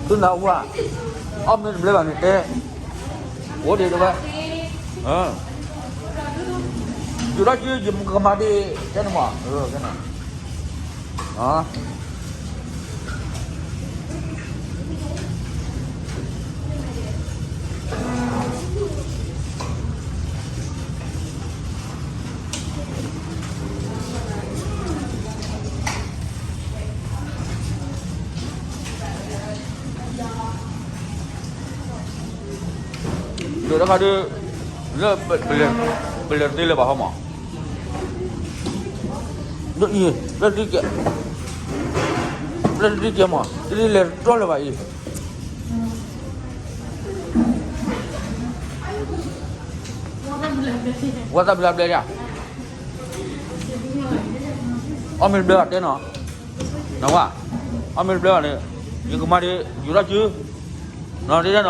သုနၢ်ဟူဧါ, အီၣ်မ့ၢ်တဘျဲဘၣ်န့ၣ်တဲ, အိၣ်ဒံးတဝဲ, ယိၤထီၣ်စု ယကမၤဒံး တဲန့ၣ်မး, ကဲန့ၣ် ဒိးတခါဒုး, လၢ, ပလဲၤတသ့လၢၤဘၣ်ဟီမး, ဒ်အံၤ, ပျဲတကဲ, ပျဲတကဲမး တလဲၤတတီလၢၤဘၣ်အံၤ, ဝဲသးဘျါဘျဲဒၣ်, အီၣ်မ့ၢ်တဘျဲဘၣ်တဲနီၤ, နဝဲ, အီၣ်မ့ၢ်တဘျဲဘၣ်န့ၣ်, ယကမၤဒံး ယိၤထီၣ်စု, နီၤဒ်နီၤ အီၣ်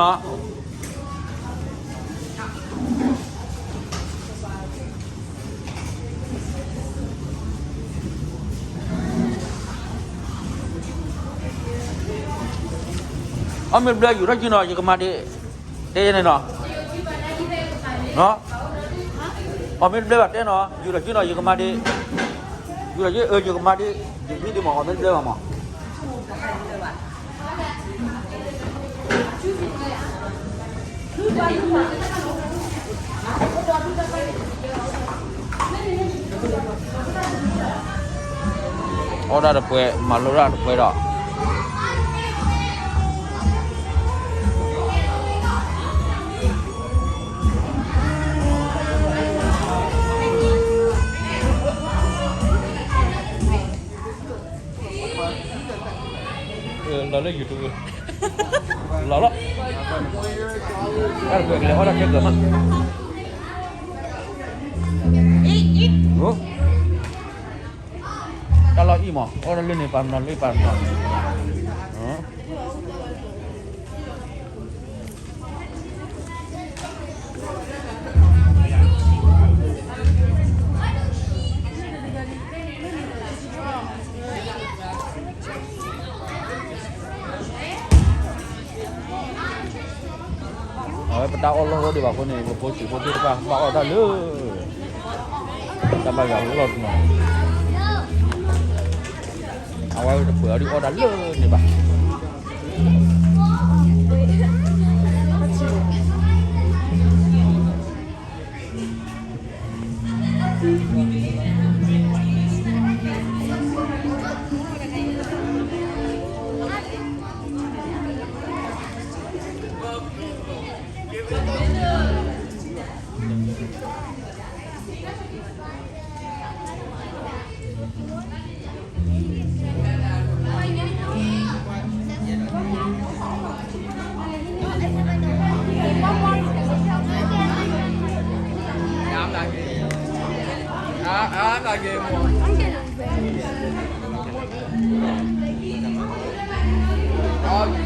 မ့ၢ်တဘျဲ ယိၤထီၣ်စုနီၤ ယကမၤဒံး, တဲယဲန့ၣ်နီၤ, အီၣ်မ့ၢ်တဘျဲဘၣ်တဲနီၤ ယိၤထီၣ်စုနီၤ ယကမၤဒံး, ယိၤထီၣ်စု ယကမၤဒံး, ယမံဒံးမး အီၣ်မ့ၢ်တဘျဲဘၣ်မး အီၣ်ဒၣ်တပှဲၤ မၤလိဒၣ်တပှဲၤဒီး, လီၤလၢ YouTube လီၤလီၤ, တၢ်တပှဲၤကလဲၤအီၣ်တၢ်ခဲကၢၤမး, တၢ်လီၢ်အံၤမး အီၣ်တၢ်လၢန့ၣ် ပာ်မနီၤလၢပာ်မနီၤ, အဝဲပတၢ်အီၣ်လီၢ်အိၣ်ဒံးဘၣ်အဃိန့ၣ် ပဖိဆံးဖိသ့ၣ်တဖၣ် ဘၣ်အီၣ်တၢ်လၢ တၢ်ဘၣ်ယွၤလီၢ်တနီၤ, အဝဲတပှဲၤအီၤဒ်အီၣ်တၢ်လၢန့ၣ်ဘၣ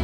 ်.